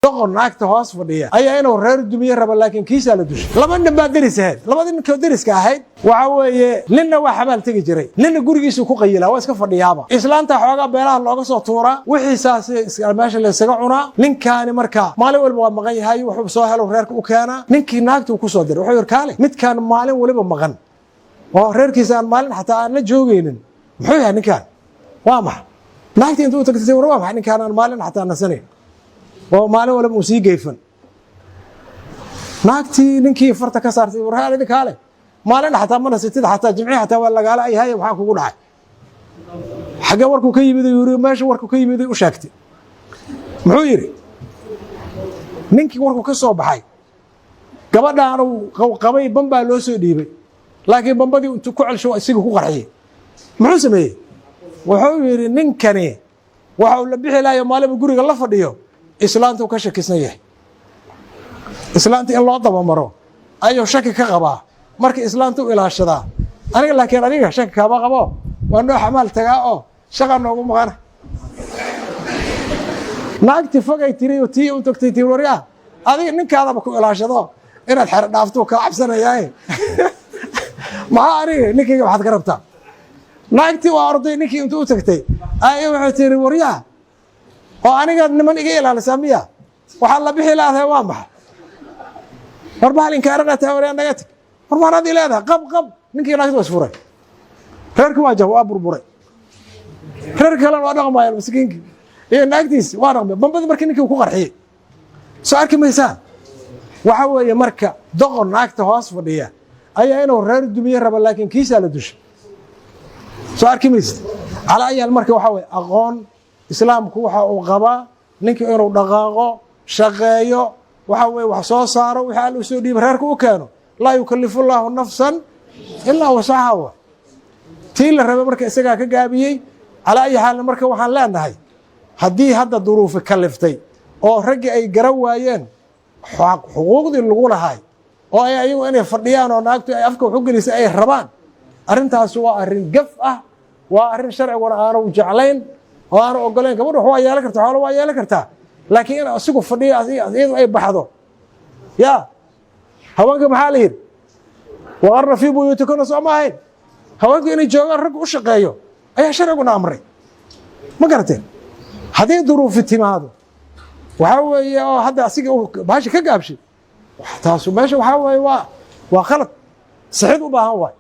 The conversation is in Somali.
Doqon naagta hoos fadhiya ayaa inuu reer dumiye raba, laakiin kiisaa la dushay. Laba nin baa deris ahayd. Labadii ninkoo deriska ahayd waxa weeye, ninna waa xabaal tegi jiray, ninna gurigiisu ku qayilaa, waa iska fadhiyaaba. Islaanta xoogaa beelaha looga soo tuuraa, wixiisaas meesha la isaga cunaa. Ninkaani marka maalin walba waa maqan yahay, wuxuu soo helo reerka u keenaa. Ninkii naagtuu ku soo diray, wuxuu yidhi: "Kaale, midkaan maalin waliba maqan oo reerkiisa aan maalin xataa aan la joogaynin, muxuu yahay ninkaan? Waa maxa?" Naagtii intuu tagtay: "War, waa maxay ninkaan aan maalin xataa nasanayn oo maalin waliba uu sii geyfan?" Naagtii ninkii farta ka saartay: "War idin kaale, maalin xataa ma nasatid, xataa jimci xataa waa lagaala yahay, maxaa kugu dhacay? Xaggee warkuu ka yimid?" Yiri. Meesha warkuu ka yimid u sheegtay. Muxuu yidhi ninkii warkuu ka soo baxay? Gabadhaan uu qabay bambaa loo soo dhiibay, laakiin bambadii intuu ku celsho isaga ku qarxiyey. Muxuu sameeyey? Wuxuu yidhi: "Ninkani waxa uu la bixi lahayo maalinba guriga la fadhiyo, islaantuu ka shakisan yahay. Islaanta in loo dabamaro ayuu shaki ka qabaa, marka islaanta u ilaashadaa. Aniga laakiin adiga shaki kaama qabo, waa noo xamaal tagaa oo shaqa noogu maqana." Naagtii fogay tiri, tii u tagtay tiri: "Waryaa, adiga ninkaadaba ku ilaashado, inaad xero dhaafto kaa cabsanayaaye, maxaa aniga ninkayga maxaad ka rabtaa?" Naagtii waa orday, ninkii intuu u tagtay ay wuxuu tiri: "Waryaa, oo aniga niman iga ilaalisaa miya? Waxaad la bixi laadahay waa maxa? War bahal inkaarana tahay, waryaa, naga tag. War maanaad i leedahay?" Qab qab, ninkii naagti waa isfuray, reerkii waa jab, waa burburay. Reer kalena waa dhaqmayaan, maskiinkii iyo naagtiisi waa dhaqmay. Bambadii markii ninkii ku qarxiyey. Soo arki maysaan? Waxa weeye marka, doqon naagta hoos fadhiya ayaa inuu reer dumiye raba, laakiin kiisaa la dushay. Soo arki maysid? Calaa ayaal, marka waxa weye, aqoon islaamku waxa uu qabaa ninka inuu dhaqaaqo, shaqeeyo, waxa weye wax soo saaro, wixii Alla usoo dhiiba reerka u keeno. Laa yukalifu llaahu nafsan ilaa wasaha wa tii la rabay marka isagaa ka gaabiyey. Calaa ayi xaalin, marka waxaan leenahay, haddii hadda duruufi kaliftay oo raggii ay garan waayeen xuquuqdii lagu lahay oo ay ayagu inay fadhiyaan oo naagtu ay afka wax u gelisay ay rabaan, arrintaas waa arrin gaf ah, waa arrin sharciguna aanu jeclayn oo aanu ogolayn. Gabadhu wax waa yeelan karta, xoolo waa yeelan kartaa, laakiin in asigu fadhiyo, iyadu ay baxdo ya. Haweenka maxaa la yidhi? Waqarna fii buyuutikuna, soo ma ahayn? Haweenku inay joogaan, raggu u shaqeeyo ayaa sharciguna amray. Ma garateen? Haddii duruufi timaado, waxaa weeye, oo hadda asiga uu bahasha ka gaabshay, taasu meesha waxaa weeye waa khalad, sixid u baahan waay.